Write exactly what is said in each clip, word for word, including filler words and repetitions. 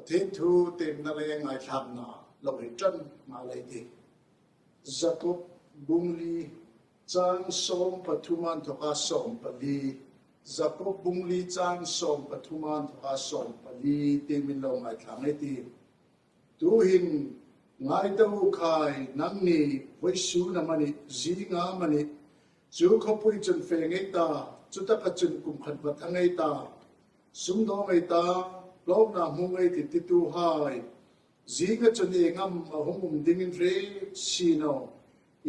Pathien thu tiemna le ngaithlakna lo hei ṭan nghal ei tih. Jakob bung li chang sawm pathum a inthoka sawm pali. Jakob bung li chang sawm pathum a inthoka sawm pali tiem min lo ngaithlak ei tih. Tuhin ngai ta u khai, nangni vawisun amanih, zinga amanih, chu khawpui chun fe ngei ta, chutaka chun kum khat vat hang ei ta, sumdawng ei ta, hlawkna hmu ngei ei tih tituhai, zinga chun ieng am a hung um dingin hre si naw.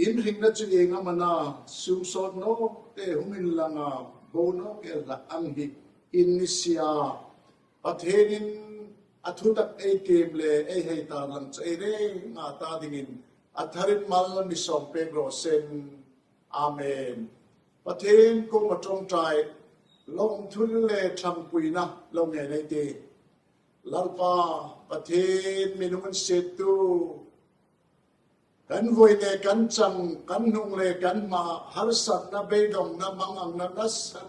Inhringna chu ieng am a na, sum sawt naw te hung inlang a, bo nawk el hlak ang hi in ni si a. Pathienin a thutak ei tiem le ei hei tarlang chu ei renga ta dingin a tharin mal mi sawm pek raw seh. Amen. Pathien kuoma ṭawngṭai, lawmthu le ṭhangpuina lo ngen ei tih. Lalpa Pathien, mi lunginsiettu, kan vawi le kan chang, kan hnung le kan hma, harsatna, beidongna, mangangna nasa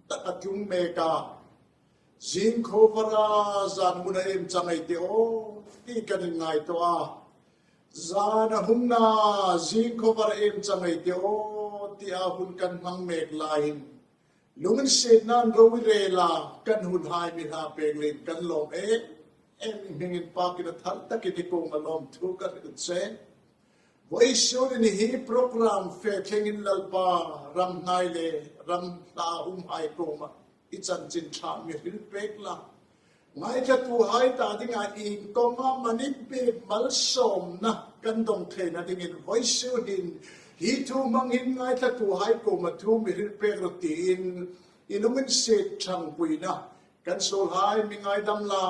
taka tlung mek a, zing khawvara zan hmuna iem chang ei tih aw ti kan inngaituo a. Zana hung na, zing khawvara iem chang ei tih aw tia hun kan hmang mek laiin, lunginsietnain ro i rel a, kan hunhai mi hla pek leiin kan lawm em em. I hming inpakin a thar takin i kuoma lawmthu ka hril che. Vawisun ni hi program fe thlengin Lalpa, ram hnai le ram hla umhai kuoma i chanchin ṭha mi hril pek la. Ngaithlatuhai ta dinga iengkong amanih bik malsawmna kan dawng theina dingin vawisun hin hi thu hmangin ngaithlatuhai kuoma thu mi hril pek rawh tiin i lunginsiet ṭhangpuina kan suolhai mi ngaidam la,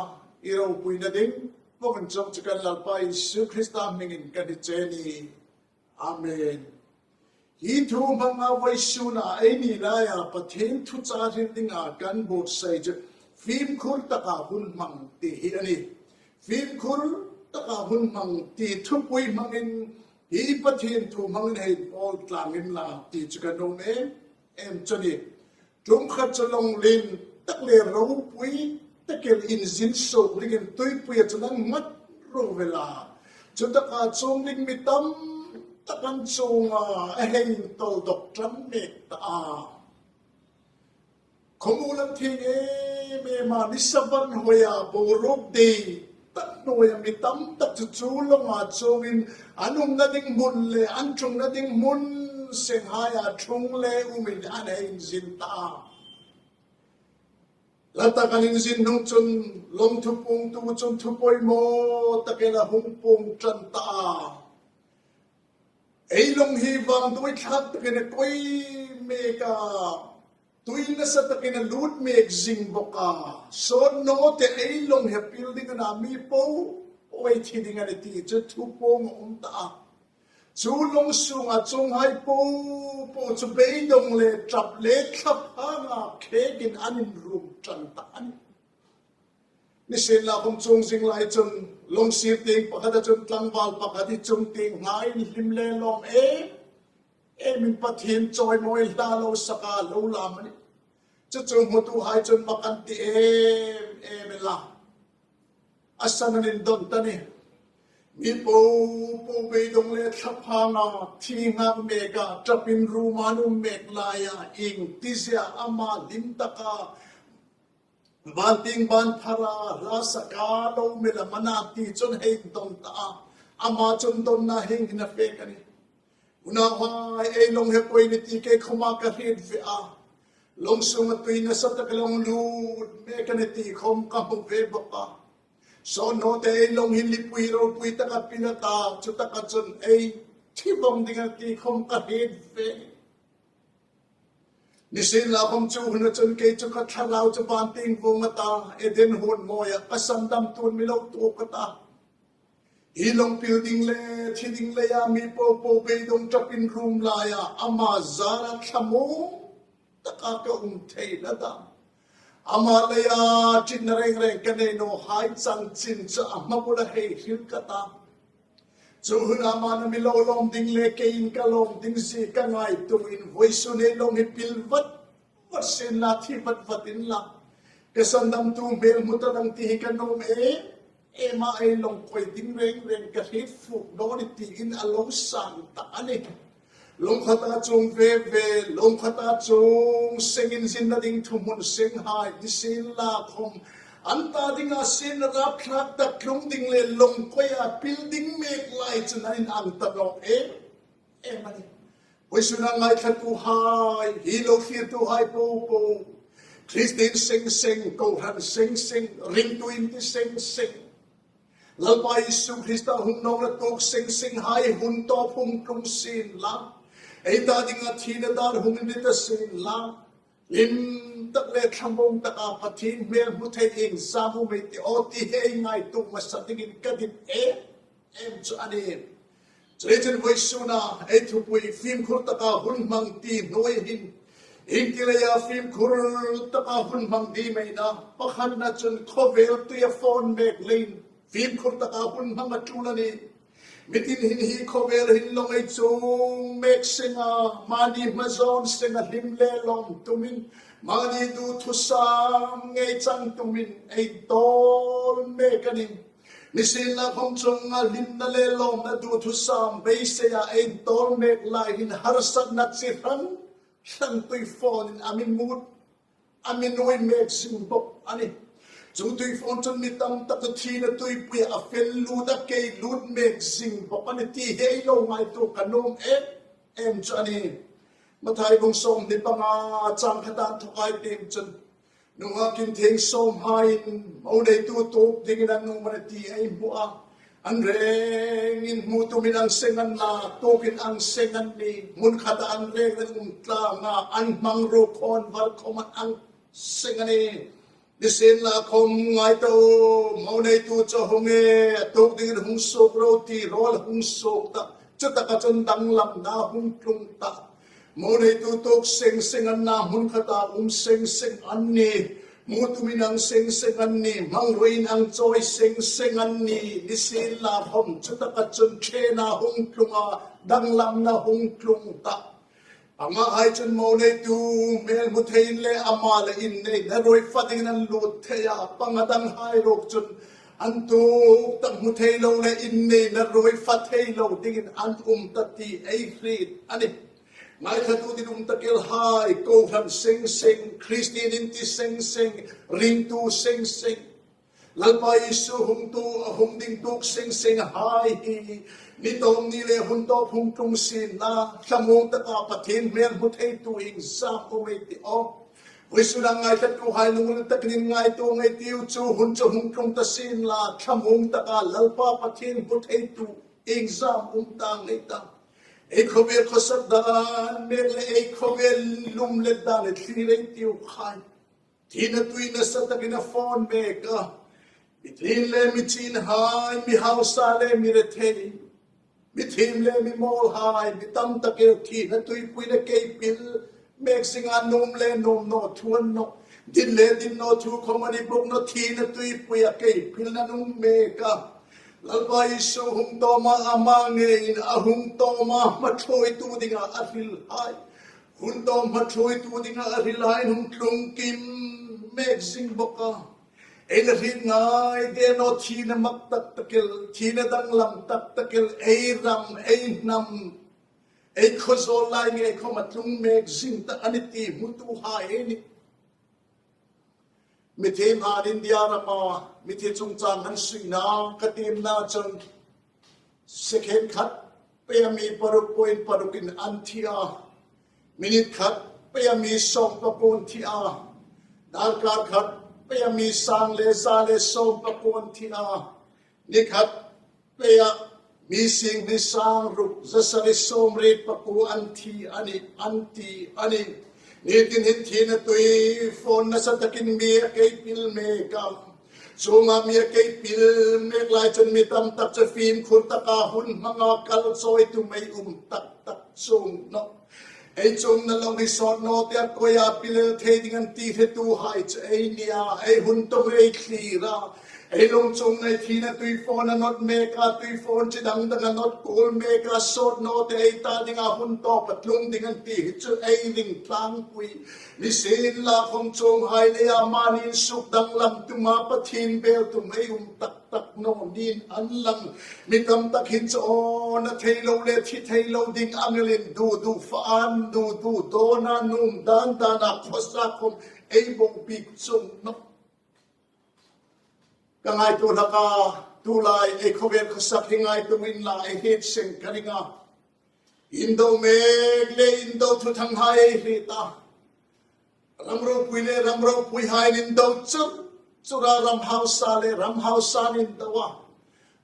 i ropuina ding vawng chawng chu kan Lalpa Isu Krista hmingin kan hni che a nih. Amen. Hi thu hmanga vawisuna ei ni laia Pathien thuchah hril dinga kan buotsai chu fimkhur taka hun hmang ti hi a nih. Fimkhur taka hun hmang ti thupui hmangin hi Pathien thu hmangin hei pawl tlangin la ti chu ka nuom em em chu a nih. Ṭum khat chu lawng lien tak le ropui tak el inzin suok dingin tuipuia chun an nghat ruol vel a. Chutaka chuong ding mi tam tak an chuong a, a hei intawl dawk ṭan mek ta a. Khawmuol an thieng em em a, nisa var hnuoia boruok dei tak hnuoia mi tam tak chu chu lawnga chuongin an umna ding hmun le an ṭhungna ding hmun senghaia ṭhung le umin an hei inzin ta a. Lataka an inzin hnung chun lawng thu puongtu chun thu poimaw tak el a hung puong ṭan ta a. Ei lawng hi vangduoi thlak takin a koi mek a, tui nasa takin a lut mek zing bawk a. Sawt naw te, ei lawng hi a pil ding a na, mi po po ei thi ding a nih ti chu thu puong a um ta a. Chu lawng sunga chuonghai po po chu beidong le ṭap le thlaphanga khekin an inrum ṭan ta a nih. Nisienlakhawm chuong zing lai chun lawng sir tieng pakhata chun tlangval pakhat hi chuong tieng hmain hlim le lawm em emin Pathien chawimawi hla lo saka lo lam a nih. Chu chu hmutuhai chun mak an ti em em el a. A san an indon ta a nih. Mi po po beidong le thlaphanga thi nghak mek a, ṭapin ruma an um mek laia ieng ti zia ama hlim taka ban tieng ban phara hla saka lo mel am a na ti chun hei indon ta a. Ama chun donna hieng hin a fek a nih. Unauhai, ei lawng hi a koi a nih ti kei khawma ka hriet ve a. Lawng sunga tui nasa tak lawng lut mek a nih ti khawm ka hmu ve bawk a. Sawt naw te, ei lawng hi lipui ropui taka pil a ta, chutaka chun ei thi vawng ding a nih ti khawm ka hriet ve. Nisienlakhawm chu huna chun kei chu ka thlarau chu ban tieng vawng a ta, Eden huon mawia ka sandamtu'n mi lo tuok a ta. Hi lawng pil ding le thi ding leia mi po po beidong ṭapin rum laia ama zara thlamuong taka ka um theina dam, ama leia ṭitna reng reng ka nei nawhai chanchin chu a hma bula hei hril ka ta. Chu huna ama na mi lo lawm ding le keiin ka lawm ding zie ka ngaituoin vawisun ei lawng hi pil vat vat sien la, thi vat vat inla, ka sandamtu hmel hmu ta lang ti hi ka nuom em Ema ei lawng koi ding reng reng ka hriet fuk naw ni tiin a lo sang ta a nih. Lawng khata chuong ve ve, lawng khata chuong sengin zinna ding thuhmun seng hai, nisienlakhawm an ta dinga sin rapthlak tak tlung ding le lawng koia pil ding mek lai chun an inang ta nawh e. Em a nih. Vawisuna ngaithlatuhai, hi lo thlirtuhai popo, Kristien seng seng, kohran seng seng, ringtu inti seng seng, Lalpa Isu Krista hung nawkna tuok seng seng hai hun tawp hung tlung sien la, ei ta dinga thina dar hung inri ta sien la, hlim tak le thlamuong taka Pathien hmel hmu thei iengzam um ei ti aw ti hi ei ngaituo hmasa dingin ka dit e. Em chu a nih. Chuleiin vawisuna ei thupui fimkhur taka hun hmang ti hnuoia hin, ieng ti leia fimkhur taka hun hmang ding am ei na, pakhatna chun khawvel tuia phone mek leiin fimkhur taka hun hmang a ṭul a nih. Mi tin hin hi khawvel hin lawng ei chuong mek seng a, mani hmazawn seng a hlim le lawm tumin, mani duthusam ngei chang tumin ei tawl mek a nih. Nisienlakhawm chuonga hlimna le lawmna duthusam beiseia ei tawl mek lai hin harsatna chi hran hran tuiphone in a mi mut, a mi nuoi mek zing bawk a nih. Chu tuiphone chun mi tam tak chu thina tuipuia a fel lut a, kei lut mek zing bawk a nih ti hi ei lo ngaituo ka nuom em em chu a nih. Mathai bung sawmhni panga chang khat inthoka ei tiem chun, nunghak inthieng sawmhaiin mo neitu tuok dingin an um a nih ti ei hmu a. An rengin hmu tumin ang seng an na, tuokin ang seng an nih. Hmun khata an reng an um tlanga, an hmangruo khawnvar khawma ang seng a nih. Nisienlakhawm ngai ta u, mo neitu chu a hung e, a tuok dingin hung suok ro ti ruol hung suok ta. Chutaka chun danglamna hung tlung ta. Mo neitu tuok seng seng an na, hmun khata um seng seng an nih. Hmu tumin ang seng seng an nih. Hmangruoin ang chawi seng seng an nih. Nisienlakhawm chutaka chun ṭhena hung tlung a, danglamna hung tlung ta. Pangahai chun mo neitu hmel hmu thei le ama le inneina ruoi fa dingin an lut thei a, panga danghai ruok chun an tuok tak hmu thei lo le inneina ruoi fa thei lo dingin an um ta ti ei hriet a nih. Ngaithlatu dinum tak el hai, kohran seng seng, Kristien inti seng seng, ringtu seng seng, Lalpa Isu hung tuok, a hung ding tuok seng seng hai hi, ni tawp ni le hun tawp hung tlung sien la, thlamuong taka Pathien hmel hmu theitu iengzam um ei ti aw. Vawisuna ngaithlatuhai lungril takin ngaituo ngei ei tiu chu, hun chu hung tlung ta sien la, thlamuong taka Lalpa Pathien hmu theitu iengzam um ta ngei ei ta. Ei khawvel khawsak dan mek le ei khawvel lumlet dan ei thlir ei tiu khai. Thina tui nasa takin a phone mek a. Mi tlin le mi chinhai, mi hausa le mi rethei, mi thiem le mi mawlhai, mi tam tak el thina tuipuia kei pil mek zinga nuom le nuom naw thu a ni nawh. Din le din naw thu khawm a ni bawk nawh, thina tuipuia kei pilna nuom mek a. Lalpa Isu hung tawma ama ngeiin a hung tawma hmaṭhuoitu dinga a hrilhai, hun tawm hmaṭhuoitu dinga a hrilhai hung tlung kim mek zing bawk a. Ei la hriet ngai de naw thina mak tak tak el, thina danglam tak tak el, ei ram, ei hnam, ei khawzawl lai ngei khawma tlung mek zing ta a ni ti hmutuhai ei nih. Mithiemhai India rama mithi chungchang an suina ka tiemna chun second khat peia mi paruk point parukin an thi a, minute khat peia mi sawm pakuo an thi a, darkar khat peia mi sang le za le sawm pakuo an thi a, ni khat peia mi singhni sang ruk za sari sawmriet pakuo an thi a nih, an ti a nih. Ni tin hin thina tuiphone nasa takin mi a kei pil mek a. Chuonga mi a kei pil mek lai chun mi tam tak chu fimkhur taka hun hmanga kal chawitu mei um tak tak chuong nawh. Ei chuongna lo hi sawt naw te a koia pil el thei ding an ti hretuhai chu ei nih a, ei hun tawng ei thlir a. Ei lung chuongna hi thina tuiphone a nawt mek a, tuiphone chi dang dang a nawt kuol mek a, sawt naw te ei ta dinga hun tawpa tlung ding an ti hi chu ei ring tlangpui. Nisienlakhawm chuonghai leia mani insuk danglam tuma Pathien bel tum ei um tak tak naw niin an lang. Mi tam tak hin chu aw, na thei lo le thi thei lo ding ang elin, dudu fa an dudu dawna nuom dan dana khawsa khawm ei bo bik chuong nawh. Ka ngaituo hlak a, tulai ei khawvel khawsak hi ngaituo inla ei hriet seng ka ring a. Indo mek le indo thuthanghai ei hriet a. Ram ropui le ram ropuihaiin indo chur chur a, ram hausa le ram hausain indo a.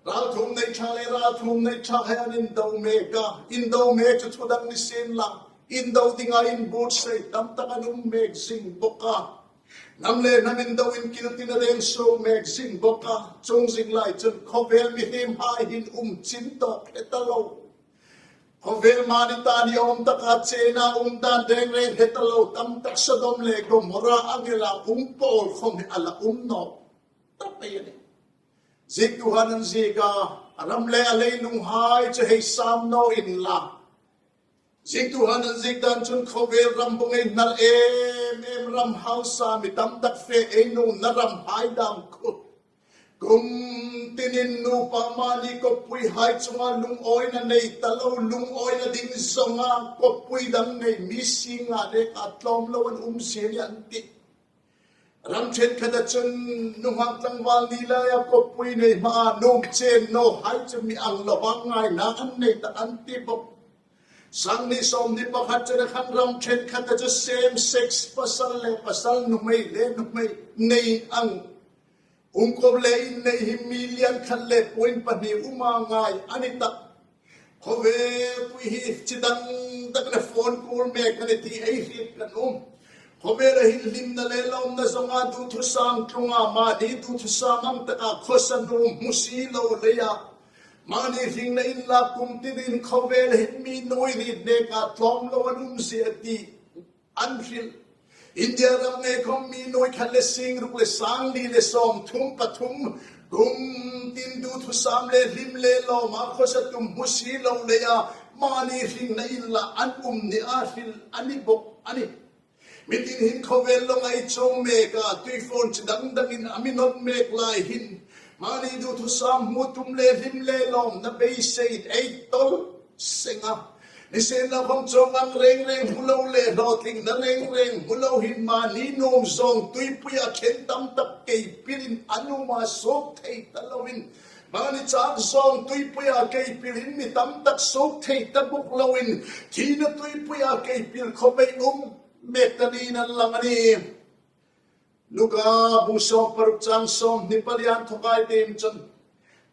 Ralthuom nei ṭha le ralthuom nei ṭhahai an indo mek a. Indo mek chu thu dang ni sienla, indo dinga inbuotsai tam tak an um mek zing bawk a. Hnam le hnam indo inkiltina reng suok mek zing bawk a. Chuong zing lai chun khawvel mihriemhai hin um chin tawk hre ta lo. Khawvel mani ta ni awm taka chena um dan reng reng hre ta lo, tam tak Sodom le Gomorrah ang ela um pawl khawm hi a la um nawk ta pei a nih. Ziektuhaiin an ziek a, a ram le a leilunghai chu hei sam naw inla. Ziektuhaiin an ziek dan chun khawvel ram bung ei hnar em em, ram hausa mi tam tak fe ei nuomna ramhai dam khu. Kum tinin nupa mani kawppuihai chunga lungawina nei ta lo, lungawina ding zonga kawppui dang nei mi singa neka tlawm lo an um si a nih an ti. Ram ṭhenkhat a chun nunghak tlangval ni laia kawppui nei hmaa nuom chen nawhai chu mi ang lova ngaina an nei tak an ti bawk. Sangni sawmhni pakhat chena khan ram ṭhenkhat a chu same sex pasal le pasal, nuhmei le nuhmei nei ang. Umkop le innei hi million khat le point pahni um a ngai a ni tah. Khawvelpui hi chi dang dang le phone call mek a ni ti ei hriet kan um. Khawvela hin hlimna le lawmna zonga duthusam tlunga mani duthusam ang taka khawsa nuom hmu si lo leia mani hringna inla kum tinin khawvela hin mi nuoi riet neka tlawm lo an um si a ti an hril. India ram ngei khawm mi nuoi khat le sing ruk le sang li le sawmthum pathum kum tin duthusam le hlim le lawma khawsa tum hmu si lo leia mani hringna inla an um ni a hril a ni bawk a nih. Mitin hin khawvel lawnga ei chuong mek a, tuifawn chi dang dangin a mi nawt mek lai hin mani duthusam hmu tum le hlim le lawmna beiseiin ei tawl seng a. Nisienlakhawm chuong ang reng reng hmu lo le hlawtlingna reng reng hmu lo hin mani nuom zawng tuipuia khen tam tak kei pilin an um a, suok thei ta loin, mani chak zawng tuipuia kei pilin mi tam tak suok thei ta bawk loin thina tuipuia kei pil khawm ei um mek ta niin an lang a nih. Luka bung sawm paruk chang sawmhni pali an thawk ei tiem chun,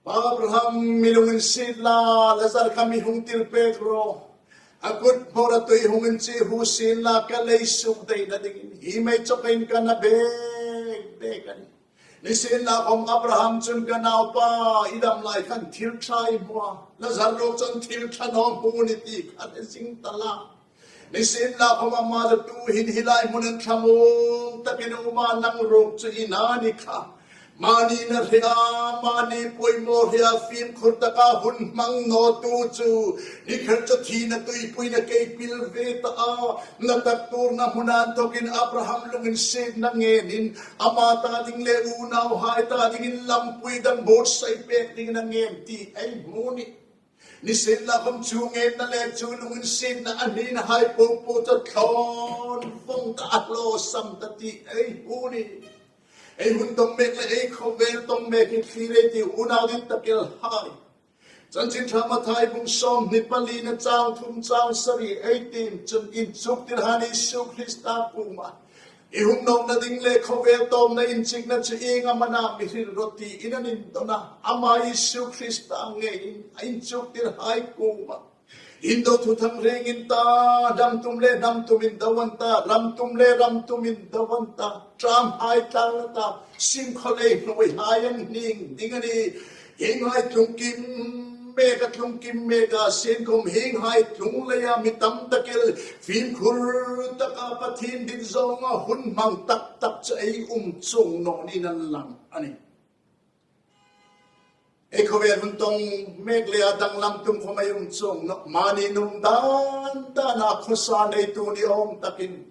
Pa Abraham, mi lunginsiet la, Lazar kha mi hung tir pek rawh. A kut hmora tui hung inchie hu sien la, ka lei suok deina dingin. Hi mei chawkin ka na bek bek a nih. Nisienlakhawm Abraham chun, ka naupa, i dam lai khan thil ṭha i hmu a, Lazar ruok chun thil ṭha naw hmu ni ti kha hre zing ta la. Nisienlakhawm ama chu tuhin hi lai hmun an ṭhang um takin um a, nang ruok chu i na ni kha. Mani na hre a, mani poimaw hre a, fimkhur taka hun hmang nawtu chu ni khat chu thina tuipuiin a kei pil ve ta a. Na tak tuorna hmuna inthawkin Abraham lunginsietna ngenin ama ta ding le unauhai ta dingin lampui dang buotsai pek dingin a ngen ti ei hmu a nih. Nisienlakhawm chu ngenna le chu lunginsietna a hnina hai po po chu thlawn vawng ta a, hlawsam ta ti ei hmu a nih. Ei hun tawng mek le ei khawvel tawng mek hi thlir ei tiu, unau ding tak el hai. Chanchin Ṭha Mathai bung sawmhni palina chang thum chang sari ei tiem chun inchuktirhai Isu Krista kuoma i hung nawkna ding le khawvel tawpna inchikna chu ieng am a na mi hril rawh tiin an indawn a. Ama Isu Krista ngeiin a inchuktirhai kuoma indo thuthang hring in ta, hnam tum le hnam tum indo an ta, ram tum le ram tum indo an ta, ṭamhai tlang an ta, simkhawlei hnuoihai an hning ding a nih. Hienghai tlung kim mek a, tlung kim mek a, sien khawm hienghai tlung leia mi tam tak el fimkhur taka Pathien dit zawnga hun hmang tak tak chu ei um chuong naw niin an lang a nih. Ei khawvel hun tawng mek leia danglam tum khawm ei um chuong nawh. Mani nuom dan dana khawsa neitu ni awm takin,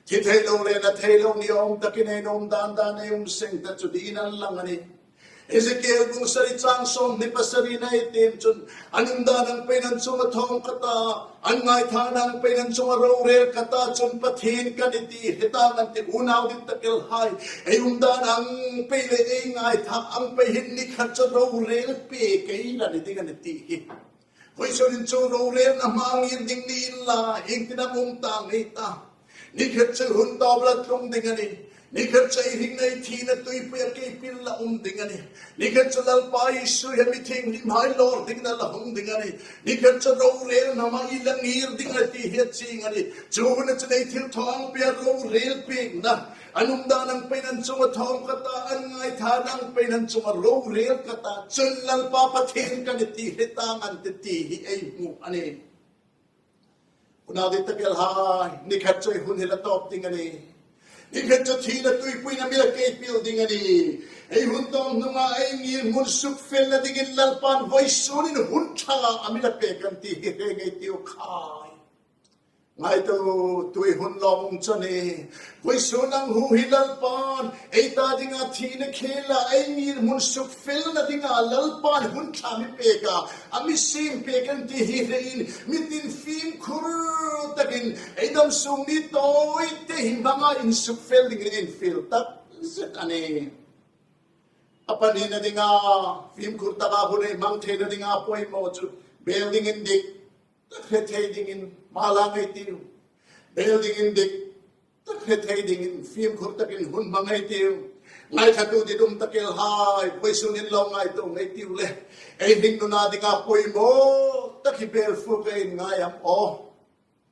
thi thei lo le na thei lo ni awm takin ei nuom dan dan ei um seng ta chu niin an lang a nih. Ezekiel bung sari chang sawmhni pasari-na ei tiem chun, an umdan ang peiin an chunga thawm ka ta, an ngaithlak ang peiin an chunga rorel ka ta, chun Pathien ka nih ti hre tang an tih. Unau dit tak el hai, ei umdan ang pei le ei ngaithlak ang pei hin ni khat chu rorel pek ei la ni ding a nih ti hi. Vawisun hin chu rorelna hmang ding ni inla, iengtin am um tang ei ta. Ni khat chu hun tawp la tlung ding a nih. Ni khat chu ei hringna, ei thina tuipuia keipil la um ding a nih. Ni khat chu Lalpa Isu hi mi thienghlimhai lawr dingin la hung ding a nih. Ni khat chu rorelna hmang la ngir ding a nih ti hi a chieng a nih. Chu hun a chu ei thilthaw ang pei a rorel pekna. An umdan ang peiin an chunga thawm ka ta, an ngaithlak ang peiin an chunga rorel ka ta, chun Lalpa Pathien ka nih ti hre tang an tih ti hi ei hmu a nih. Unau dit tak el hai, ni khat chu ei hun hi la tawp ding a nih. Ni khat chu thina tuipuina mi la keipil ding a nih. Ei hun tawp hnunga ei ngirhmun sukfelna dingin Lalpan vawisunin hun ṭha a mi la pek an ti hi hre ngei ei tiu khai. Ngaituo, tuhin hun lawm um chu a nih. Vawisun ang hu hi Lalpan ei ta dinga thina khela ei ngirhmun sukfelna dinga Lalpan hun ṭha mi pek a, a mi siem pek an ti hi hrein, mi tin fimkhur takin ei dam sung ni tawite hi hmanga insukfel dingin ei fel tak zet a nih. A pahnina dinga, fimkhur taka hun ei hmang theina dinga poimaw chu bel ding indik tak hre thei dingin hma la ngei ei tiu. Bel ding indik tak hre thei dingin fimkhur takin hun hmang ei tiu. Ngaithlatu ditum tak el hai, vawisun hin lo ngaituo ngei ei tiu le. Ei hringnuna dinga poimaw tak hi bel fuk ei ngai am aw?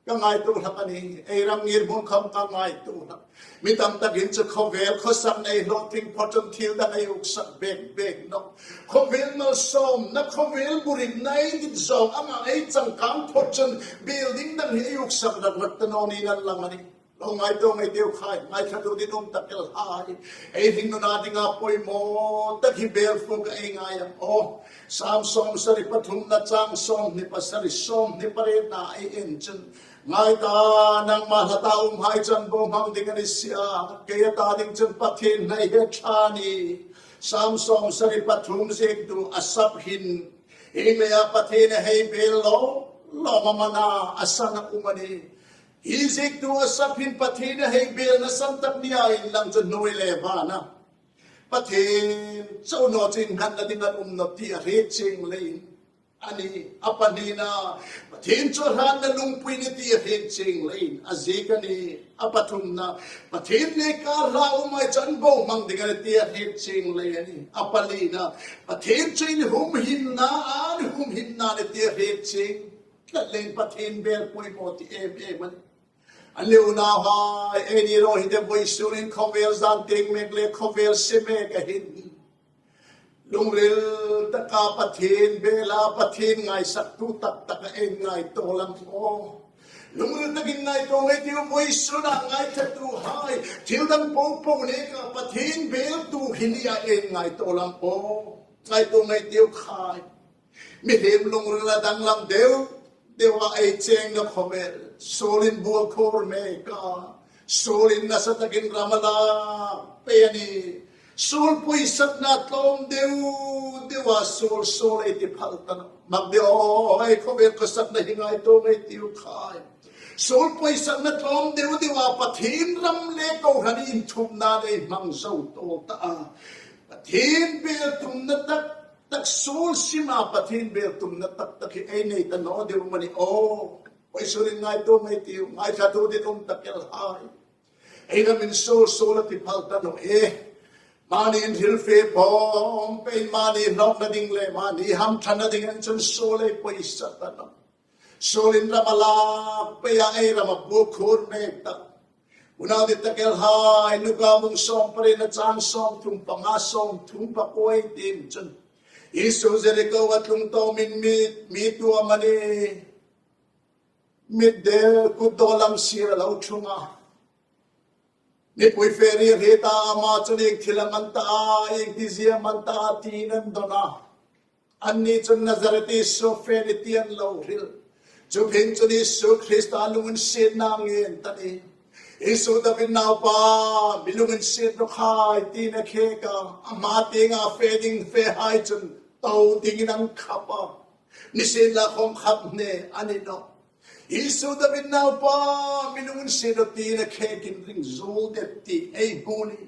Ka ngaituo hlak a nih, ei ram ngirhmun khom ka ngaituo hlak. Mi tam takin chu khawvel khawsakna ei hlawtling phawt chun thil dang ei uksak bek bek nawh. Khawvel malsawmna, khawvel buoina ei dit zawng anga ei changkang phawt chun building dang hi ei uksak rak rak ta naw niin an lang a nih. Lo ngaituo ngei ei tiu khai, ngaithlatu ditum tak el hai. Ei hringnuna dinga poimaw tak hi bel fuk ei ngai am aw? Sam sawmsari pathumna chang sawmhni pasari, sawmhni pariet-na ei en chun, ngai ta, nangma hla ta umhai chu an bohmang ding a ni si a, kei a ta ding chun Pathien hnai hi a ṭha a nih. Sam sawmsari pathum ziektu Asap hin, hieng leia Pathien a hei bel lawm lawm am a na, a san a um a nih. Hi ziektu Asap hin Pathien a hei belna san tak nia inlang chu hnuoi le vana Pathien chau naw chun innghatna ding an um nawh ti a hriet chieng leiin a nih. A pahnina, Pathien chu a hratna lungpui a nih ti a hriet chieng leiin a ziek a nih. A pathumna, Pathien le kar hla umhai chu an bohmang ding a nih ti a hriet chieng lei a nih. A palina, Pathien chu inhumhimna, an humhimna a nih ti a hriet chieng tlat leiin Pathien bel poimaw ti em em a nih. An le unauhai, eini ro hi te vawisunin khawvel zan tieng mek le khawvel sie mek a hin lungril taka Pathien bela, Pathien ngaisaktu tak taka ei ngaituo lam aw? Lungril takin ngaituo ngei ei tiu, vawisuna ngaithlatuhai, thil dang popo neka Pathien beltu hi nia ei ngaituo lam aw? Ngaituo ngei ei tiu khai. Mihriem lungrila danglam deu deu a ei chengna khawvel, suolin buoikhur mek a, suolin nasa takin ram a lak pei a nih. Suol poisakna tlawm deu deu a suol suol ei ti phal ta nawh. Mak de aw, ei khawvel khawsakna hi ngaituo ngei ei tiu khai. Suol poisakna tlawm deu deu a Pathien ram le kohran inthupna ei hmang zo tawl ta a, Pathien bel tumna tak tak, suol sima Pathien bel tumna tak tak hi ei nei ta naw deu am a ni aw? Vawisunin ngaituo ngei ei tiu, ngaithlatu ditum tak el hai. Ei ramin suol suol a ti phal ta nawh e. Mani inhrilfie pawm peiin mani hlawkna ding le mani hamṭhatna ding ang chun suol ei poisak ta nawh. Suolin ram a lak pei a, ei ram a buoikhur mek ta. Unau dit tak el hai, Luka bung sawmparietna chang sawmthum panga, sawmthum pakua ei tiem chun, Isu Jeriko a tlung tawmin mi, mi tu amani mitdel kutdaw lam sira lo ṭhung a, mipui fe ri ri ta, ama chun ieng thil am a ni ta, ieng tizie am a ni ta tiin an dawn a. Anni chun Nazareth Isu fe ni ti an lo hril. Chu phing chun Isu Krista lunginsietna a ngen ta a nih. Isu David naupa, mi lunginsiet raw khai tiin a khek a, a hma tienga fe ding fehai chun to dingin an khap a. Nisienlakhom khap hne a ni nawh. Isu David naupa, mi lunginsiet raw tiin a khekin ring zuol det ti ei hmu a nih.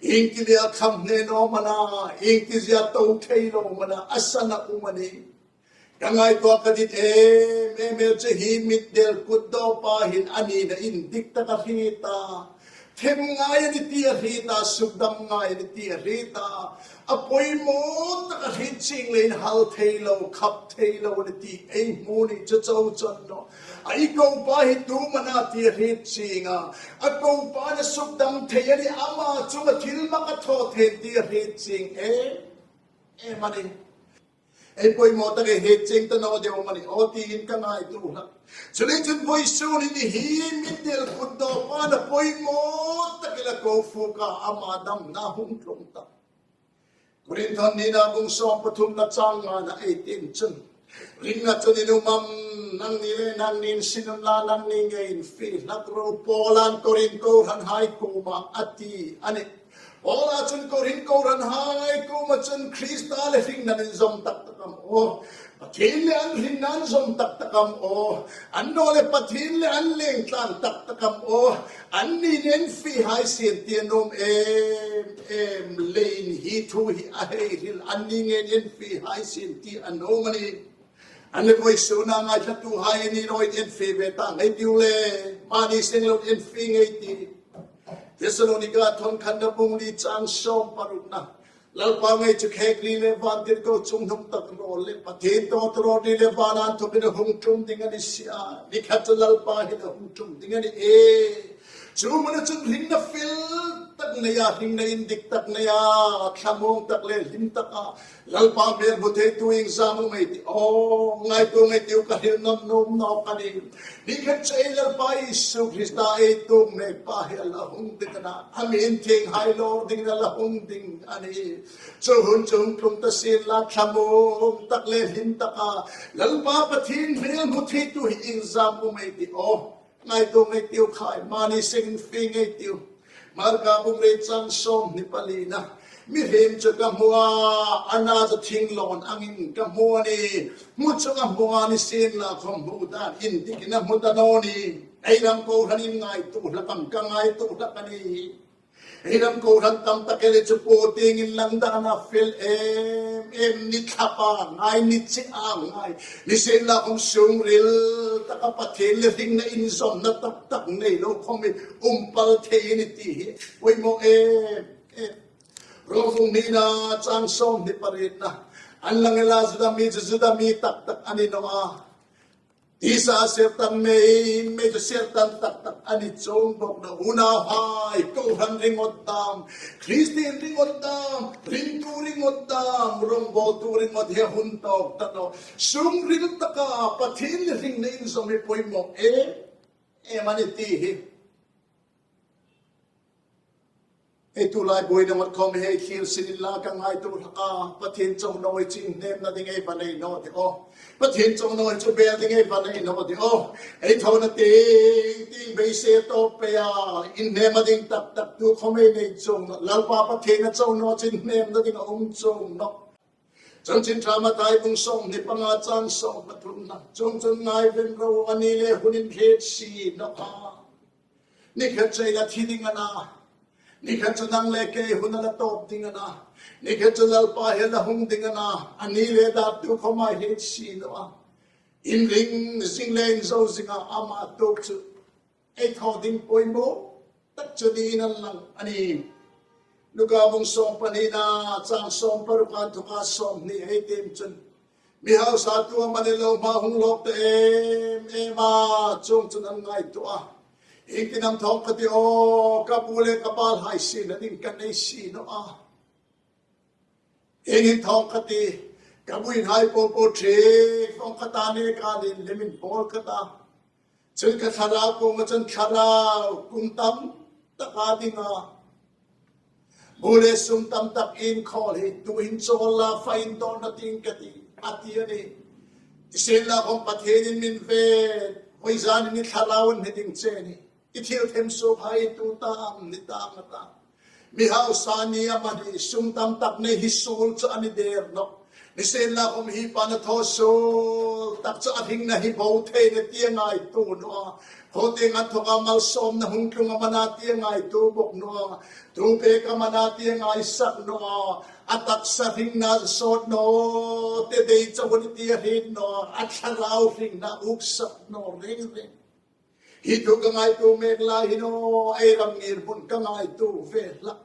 Ieng ti le khap hne naw am a na, ieng ti zia to thei lo am a na, a san a um a nih. Ka ngaituo ka dit em em el chu hi mitdel kutdawpa hin a nina indik tak a hriet a. Them ngai a nih ti a hriet a, sukdam ngai a nih ti a hriet a. A poimaw tak a hriet chieng leiin hal thei lo, khap thei lo a nih ti ei hmu a nih. Chu chau chun naw, a, i kopa hi tu am a na ti a hriet chieng a. A kopa na sukdam thei a nih, ama chunga thil mak a thaw thei ti a hriet chieng em em a nih. Ei poimaw tak ei hriet chieng ta naw deu am a ni aw tiin ka ngaituo hlak. Chuleiin chun vawisun hin hi mitdel kutdawpa na poimaw tak ila ko fuk a, ama damna hung tlung ta. Korinth nina bung sawm pathumna chang ngana ei tiem chun, ringna chun in um am, nangni le nangni in sin unla, nangni ngei in fie hlak ro, Paula'n Korinth kohranhai kuoma a ti a nih. Paula chun Korinth kohranhai kuoma chun Krista le hringna'n in zawm tak tak am aw, Pathien le an hringna'n zawm tak tak am aw, annawleh Pathien le an leng tlang tak tak am aw, anni'n en fie hai sien ti a nuom em em leiin hi thu hi a hei hril, anni ngeiin en fie hai sien ti a nuom a nih. Annawleh vawisuna ngaithlatuhai ni rawi en fie ve ta ngei tiu le, mani seng lo en fie ngei ti. Thessalonika thawn khatna bung li chang sawm parukna. Lalpa ngei chu khek ri le vantirko chungnung tak rawl le Pathien tawtawrawt ri le vana inthokin a hung tlung ding a ni si a. Ni khat chu Lalpa hin a hung tlung ding a nih e. Chu hmuna chun hringna fel tak neia, hringna indik tak neia, thlamuong tak le hlim taka Lalpa hmel hmu theitu inzam um ei ti aw, ngaituo ngei tiu, ka hril nawn nuom nawk a nih. Ni khat chu ei Lalpa Isu Krista ei tuok mekpa hi a la hung ding a na, a mi inthienghai lawr dingin a la hung ding a nih. Chu hun chu hung tlung ta sien la, thlamuong tak le hlim taka Lalpa Pathien hmel hmu theitu hi inzam um ei ti aw. Ngaituo ngei tiu khai, mani seng in fie ngei tiu. Marka bung li chang sawmhni palina. Mihriem chu ka hmu a, a na chu thing lawn angin ka hmu a nih. Hmu chu ka hmu a, nisienlakhom hmu dan indikin a hmu ta naw nih. Ei ram kohranin ngaituo hlak am? Ka ngaituo hlak a nih. Ei ram kohran tam tak el chu po tieng inlang dana fel em em, ni thlapa ngai, ni chea ngai, nisienlakhom sungril taka Pathien le hringna inzawmna tak tak nei lo khomin um pal thei a nih ti hi poimaw em em. Rom bung hnina chang sawmhni parietna. An lang el a, Juda mi chu Juda mi tak tak a ni naw a, tisa sertan mei mei chu sertan tak tak a ni chuong bawk naw. Unauhai, kohran ringawt dam, Kristien ringawt dam, ringtu ringawt dam, rawngbawltu ringawt hi a hun tawk ta naw. Sungril taka Pathien le hringna inzawm hi poimaw em em a nih ti hi ei tulai buoina ngot khom hi ei thlir sin inla, ka ngaituo hlak a, Pathien chauh naw hi chu inhnemna ding ei va nei naw de aw. Pathien chauh naw hi chu bel ding ei va nei naw de aw. Ei thona tieng tieng beisei tawp pei a, inhnemna ding tak tak tu khom ei nei chuong naw. Lalpa Pathien a chauh naw chu inhnemna ding a um chuong nawh. Chanchin Ṭha Mathai bung sawmhni panga chang sawm pathumna. Chuongchun ngai veng ro, a ni le hun inhriet si naw a. Ni khat chu ei la thi ding a na. Ni khat chu nang le kei hun a la tawp ding a na. Ni khat chu Lalpa hi a la hung ding a na. A ni le dat tu khom ei hriet si naw a. Inring zing le inzo zinga ama tuok chu ei thaw ding poimaw tak chu niin a lang a nih. Luka bung sawm panina chang sawm paruk inthoka sawmhni ei tiem chun, mi hausa tu am a ni lo, hma hung lawk ta em em a, chuongchun an ngaituo a. Iengtin am thawng ka ti aw, ka bu le ka bal hai sienna ding ka nei si naw a. Iengtin thawng ka ti, ka buhai po po ṭhe, thawng ka ta ne ka nin le min pawl ka ta. Chun ka thlarau kuoma chun, Thlarau, kum tam taka dinga bu le sum tam tak inkhawl hi tuhin chawl la, fa indawrna ding ka tih, a ti a nih. Nisienlakhom Pathienin min ve, vawisun hin i thlarau an hni ding che a nih. I thil them suokhai tu tam ni tam a ta. Mi hausa ni amanih, sum tam tak nei hi suol chu a ni der nawh. Nisienlakhom hi pa na thaw suol tak chu a hringna hi bo thei na ti a ngaituo naw a. Khawtieng a thawka malsawmna hung tlung am a na ti a ngaituo bawk naw a. Tu pek am a na ti a ngaisak naw a. A taksa hringna sawt naw, te dei chau a ni ti a hriet naw a. A thlarau hringna uksak naw reng reng. Hi thu ka ngaituo mek lai hin aw, ei ram ngirhmun ka ngaituo ve hlak.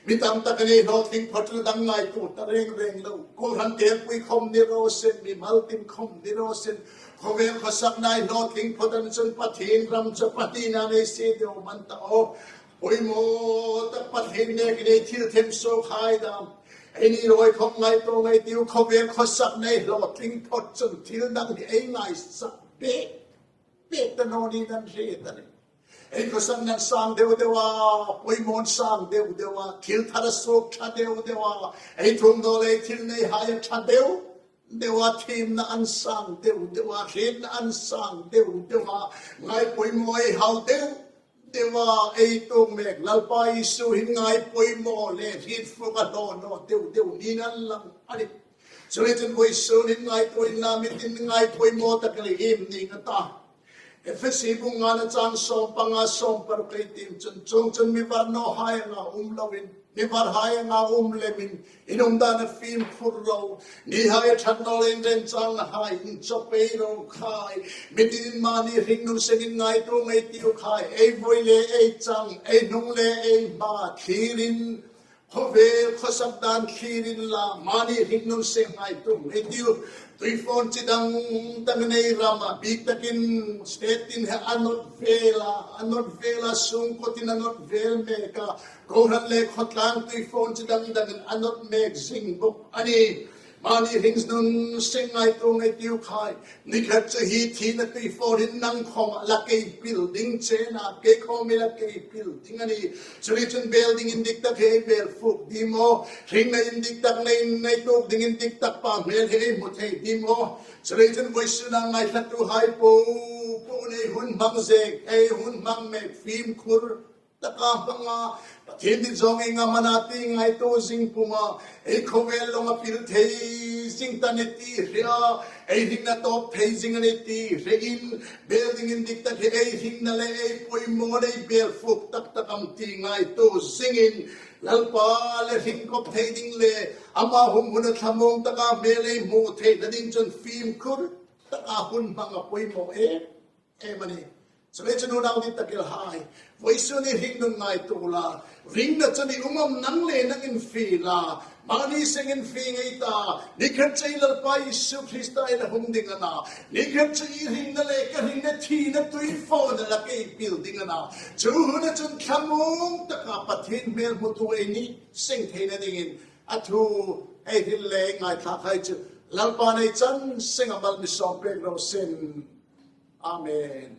Mi tam tak a nei hlawtling phawt, la dang ngaituo ta reng reng lo. Kohran telpui khom ni raw seh, mimal tim khom ni raw seh. Khawvel khawsak nei hlawtling phawt an chun Pathien ram chu Pathien a nei si deu am an ta aw. Poimaw tak Pathien nekin ei thil them suokhai dam. Eini rawi khom ngaituo ngei tiu, khawvel khawsak nei hlawtling phawt chun thil dang hi ei ngaisak pek pek ta naw ni nan hre ta ni. Ei khawsakna an sang deu deu a, poimaw an sang deu deu a, thil thar a suok ṭha deu deu a, ei thum dawl ei thil nei hai a ṭha deu deu a, thiemna an sang deu deu a, hrietna an sang deu deu a, ngai poimaw ei hau deu deu a, ei tuok mek Lalpa Isu hin ngai poimaw le hriet fuk a hlaw naw deu deu niin an lang a nih. Chuleiin chun vawisun hin ngaituo inla, mi tin ngai poimaw tak le iem ning a ta. Efesi bung ngana chang sawm panga sawm paruk ei tiem chun, chuongchun mi var naw hai anga um loin, mi var hai anga um lemin, in umdana fimkhur ro. Ni hai a ṭhat naw leiin remchang hai inchawp ei ro khai. Mi tinin mani hringnun sengin ngaituo ngei tiu khai. Ei vawi le ei chang, ei hnung le ei hma, thlirin, khawvel khawsak dan thlir inla, mani hringnun seng ngaituo ngei tiu. Tuifawn chi dang dang nei rama, bik takin state tin he a nawt vel a, a nawt vel a, sungkuo tin a nawt vel mek a, kohran le khawtlang tuifawn chi dang dangin a nawt mek zing bawk a nih. Mani hringnun seng ngaituo ngei tiu khai. Ni khat chu hi thina tuifawn hin nang khawma la kei pil ding che a, kei khawm la kei pil ding a nih. Chuleiin chun bel ding indik tak hi ei bel fuk dim aw. Hringna indik tak nei, nei tuok ding indik tak pa hmel hi ei hmu thei dim aw. Chuleiin chun vawisuna ngaithlatuhai po po, ei hun hmang zek, ei hun hmang mek fimkhur taka hmanga, Pathien dit zawng ieng am a na ti ngaituo zing puma, ei khawvel lawng a pil thei zing ta ni ti hre a, ei hringna tawp thei zing a ni ti hrein, bel ding indik tak hi ei hringna le ei poimaw le ei bel fuk tak tak am ti ngaituo zingin, Lalpa le hring kop thei ding le ama hung huna thlamuong taka hmel ei hmu theina ding chun fimkhur taka hun hmang a poimaw em em a nih. Chuleiin chun unau dit tak el hai, vawisun hin hringnun ngaituo la, ringna chun i um am nang le nang infiel a, mani seng infiel ngei ta, ni khat chu ei Lalpa Isu Krista ei la hung ding a na, ni khat chu i hringna le ka hringna thina tuifawn a la kei pil ding a na, chu huna chun thlamuong taka Pathien hmel hmutu ei ni seng theina dingin, a thu ei hril le ngaithlak hai chu Lalpan ei chan senga mal mi sawm pek raw seh. Amen.